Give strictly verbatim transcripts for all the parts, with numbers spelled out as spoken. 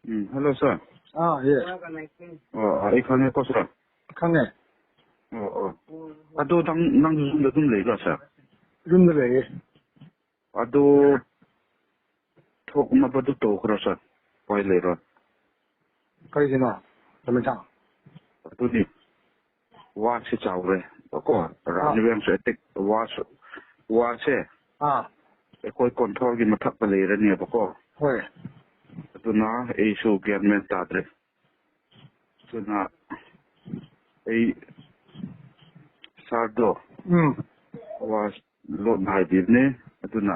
ꯎꯝ, hello, sir꯫ ꯑꯥ, yes꯫ ꯑꯣ, ꯑꯩ ꯈꯪꯉꯦꯀꯣ, sir꯫ ꯈꯪꯉꯦ꯫ ꯑꯣ, ꯑꯣ꯫ ꯑꯗꯣ ꯅꯪ, ꯅꯪꯁꯨ ꯌꯨꯝꯗ ꯑꯗꯨꯝ ꯂꯩꯕ꯭ꯔꯥ, sir? ꯌꯨꯝꯗ ꯂꯩꯌꯦ꯫ ꯑꯗꯣ ꯊꯣꯛꯅꯕꯗꯨ ꯇꯧꯈ꯭ꯔꯣ, sir꯫ ꯎꯄꯥꯏ ꯂꯩꯔꯣꯏ꯫ ꯀꯩꯒꯤꯅꯣ, ꯔꯣꯃꯤꯇꯥ? ꯑꯗꯨꯗꯤ ꯋꯥꯁꯤ ꯆꯥꯎꯔꯦ ꯀꯣ, ꯑꯥ꯫ ꯔꯥꯅꯤꯕꯦꯝꯁꯨ ꯑꯦꯇꯦꯛ, ꯋꯥꯁꯨ, ꯋꯥꯁꯦ ꯑꯥ꯫ ꯑꯩꯈꯣꯏ controlꯒꯤ ꯃꯊꯛꯇ ꯂꯩꯔꯅꯦꯕꯀꯣ꯫ ꯍꯣꯏ꯫ ꯑꯗꯨꯅ ꯑꯩꯁꯨ ꯒ꯭ꯌꯥꯟ ꯃꯦꯟ ꯇꯥꯗ꯭ꯔꯦ꯫ ꯑꯗꯨꯅ ꯑꯩ sirꯗꯣ ꯎꯝ꯫ ꯋꯥ ꯂꯣꯠꯅ ꯍꯥꯏꯕꯤꯕꯅꯦ꯫ ꯑꯗꯨꯅ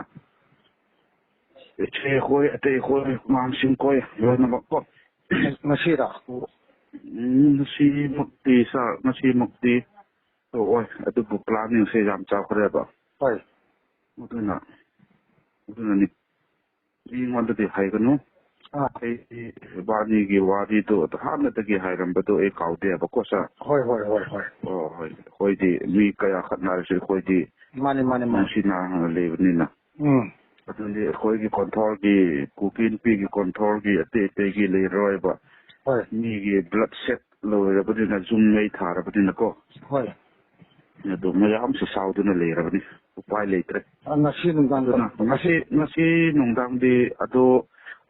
ꯏꯆꯦ ꯈꯣꯏ, ꯑꯇꯩ ꯈꯣꯏ, ꯑꯉꯥꯡꯁꯤꯡ ꯈꯣꯏ ꯂꯣꯏꯅꯃꯛ ꯀꯣ꯫ ꯉꯁꯤꯔꯥ? ꯎꯝ, ꯉꯁꯤꯃꯛꯇꯤ, sir, ꯉꯁꯤꯃꯛꯇꯤ ꯇꯧꯑꯣꯏ꯫ ꯑꯗꯨꯕꯨ planningꯁꯦ ꯌꯥꯝ ꯆꯥꯎꯈ꯭ꯔꯦꯕ꯫ ꯍꯣꯏ꯫ ꯑꯗꯨꯅ, ꯑꯗꯨꯅꯅꯤ꯫ ꯃꯤꯉꯣꯟꯗꯗꯤ ꯍꯥꯏꯒꯅꯨ꯫ ꯑꯥ꯫ ꯑꯩ ꯏꯕꯥꯅꯤꯒꯤ ꯋꯥꯔꯤꯗꯣ ꯍꯥꯟꯅꯗꯒꯤ ꯍꯥꯏꯔꯝꯕꯗꯣ ꯑꯩ ꯀꯥꯎꯗꯦꯕꯀꯣ, sir꯫ ꯍꯣꯏ, ꯍꯣꯏ, ꯍꯣꯏ, ꯍꯣꯏ꯫ ꯑꯣ, ꯍꯣꯏ꯫ ꯑꯩꯈꯣꯏꯗꯤ ꯃꯤ ꯀꯌꯥ ꯈꯠꯅꯔꯁꯨ ꯑꯩꯈꯣꯏꯗꯤ ꯃꯥꯅꯤ, ꯃꯥꯅꯤ, ꯃꯥꯅꯤ꯫ ꯅꯨꯡꯁꯤꯅꯅ ꯂꯩꯕꯅꯤꯅ꯫ ꯎꯝ꯫ ꯑꯗꯨꯗꯤ ꯑꯩꯈꯣꯏꯒꯤ controlꯒꯤ, ꯀꯨꯀꯤ ꯅꯨꯄꯤꯒꯤ controlꯒꯤ ꯑꯇꯩ ꯑꯇꯩꯒꯤ ꯂꯩꯔꯔꯣꯏꯕ꯫ ꯍꯣꯏ꯫ ꯃꯤꯒꯤ blood set ꯂꯣꯏꯔꯕꯅꯤꯅ, ꯌꯨꯝ ꯃꯩ ꯊꯥꯔꯕꯅꯤꯅꯀꯣ꯫ ꯍꯣꯏ꯫ ꯑꯗꯨ ꯃꯌꯥꯝꯁꯨ ꯁꯥꯎꯗꯨꯅ ꯂꯩꯔꯕꯅꯤ꯫ ꯎꯄꯥꯏ ꯂꯩꯇ꯭ꯔꯦ꯫ ꯑ, ꯉꯁꯤ ꯅꯨꯡꯗꯥꯡꯗ ꯑꯗꯨꯅ ꯉꯁꯤ, ꯉꯁꯤ ꯅꯨꯡꯗꯥꯡꯗꯤ ꯑꯗꯣ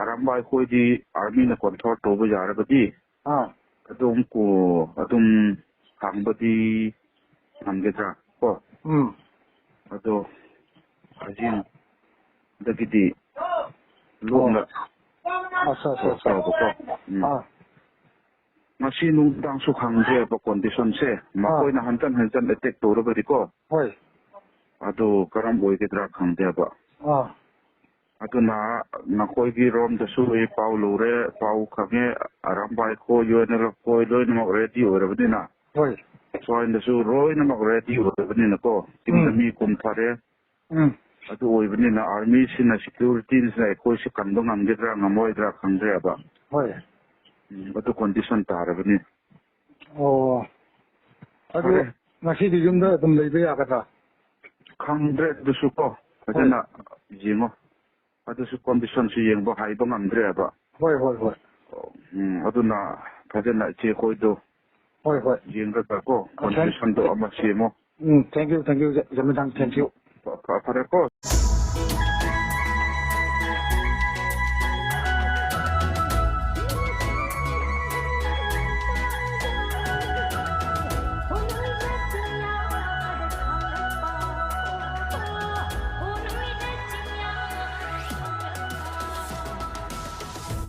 ꯑꯔꯥꯝꯕꯥꯏ ꯈꯣꯏꯗꯤ armyꯅ control ꯇꯧꯕ ꯌꯥꯔꯒꯗꯤ ꯑꯥ꯫ ꯑꯗꯨꯝ ꯀꯣ-, ꯑꯗꯨꯝ ꯍꯥꯡꯕꯗꯤ ꯉꯝꯒꯗ꯭ꯔꯥ ꯀꯣ? ꯎꯝ꯫ ꯑꯗꯣ ꯍꯧꯖꯤꯛꯗꯒꯤꯗꯤ ꯂꯣꯟꯅ ꯑꯣ꯫ ꯑꯠꯆꯥ, ꯑꯠꯆꯥ, ꯑꯠꯆꯥ꯫ ꯇꯧꯕꯀꯣ꯫ ꯎꯝ꯫ ꯑꯥ꯫ ꯉꯁꯤ ꯅꯨꯡꯗꯥꯡꯁꯨ ꯈꯪꯗ꯭ꯔꯦꯕ conditionꯁꯦ꯫ ꯑꯥ꯫ ꯃꯈꯣꯏꯅ ꯍꯟꯖꯟ ꯍꯟꯖꯟ attack ꯇꯧꯔꯕꯗꯤꯀꯣ꯫ ꯍꯣꯏ꯫ ꯑꯗꯨ ꯀꯔꯝ ꯑꯣꯏꯒꯗ꯭ꯔꯥ ꯈꯪꯗꯦꯕ꯫ ꯑꯥ꯫ ꯑꯗꯨꯅ ꯅꯈꯣꯏꯒꯤ ꯔꯣꯝꯗꯁꯨ ꯑꯩ ꯄꯥꯎ ꯂꯧꯔꯦ, ꯄꯥꯎ ꯈꯪꯉꯦ, ꯑꯔꯥꯝꯕꯥꯏ ꯈꯣꯏ, UNLF ꯈꯣꯏ ꯂꯣꯏꯅꯃꯛ ready ꯑꯣꯏꯔꯕꯅꯤꯅ꯫ ꯍꯣꯏ꯫ ꯁ꯭ꯋꯥꯏꯗꯁꯨ ꯂꯣꯏꯅꯃꯛ ready ꯑꯣꯏꯔꯕꯅꯤꯅꯀꯣ, ꯆꯤꯡꯗ ꯎꯝ꯫ ꯃꯤ ꯀꯨꯝꯊꯔꯦ꯫ ꯎꯝ꯫ ꯑꯗꯨ ꯑꯣꯏꯕꯅꯤꯅ armyꯁꯤꯅ, securityꯁꯤꯅ ꯑꯩꯈꯣꯏꯁꯤ ꯀꯟꯕ ꯉꯝꯒꯗ꯭ꯔꯥ ꯉꯝꯃꯣꯏꯗ꯭ꯔꯥ ꯈꯪꯗ꯭ꯔꯦꯕ꯫ ꯍꯣꯏ꯫ ꯎꯝ, ꯑꯗꯨ condition ꯇꯥꯔꯕꯅꯤ꯫ ꯑꯣ꯫ ꯑꯗꯨ ꯐꯔꯦ꯫ ꯉꯁꯤꯗꯤ ꯌꯨꯝꯗ ꯑꯗꯨꯝ ꯂꯩꯕ ꯌꯥꯒꯗ꯭ꯔꯥ? ꯈꯪꯗ꯭ꯔꯦ ꯑꯗꯨꯁꯨ ꯀꯣ, ꯍꯣꯏ꯫ ꯐꯖꯅ ꯌꯦꯡꯉꯣ꯫ ꯑꯗꯨꯁꯨ conditionꯁꯨ ꯌꯦꯡꯕ ꯍꯥꯏꯕ ꯉꯝꯗ꯭ꯔꯦꯕ꯫ ꯍꯣꯏ, ꯍꯣꯏ, ꯍꯣꯏ꯫ ꯎꯝ, ꯑꯗꯨꯅ ꯐꯖꯅ ꯏꯆꯦ ꯈꯣꯏꯗꯣ ꯍꯣꯏ, ꯍꯣꯏ꯫ ꯌꯦꯡꯂꯒ ꯀꯣ, contribution ꯗꯣ ꯑꯃ ꯁꯦꯝꯃꯣ꯫ ꯎꯝ, thank you, thank you, ꯖ-, ꯖꯃꯤꯗꯥꯡ, thank you꯫ ꯐ-, ꯐ-, ꯐꯔꯦ ꯀꯣ꯫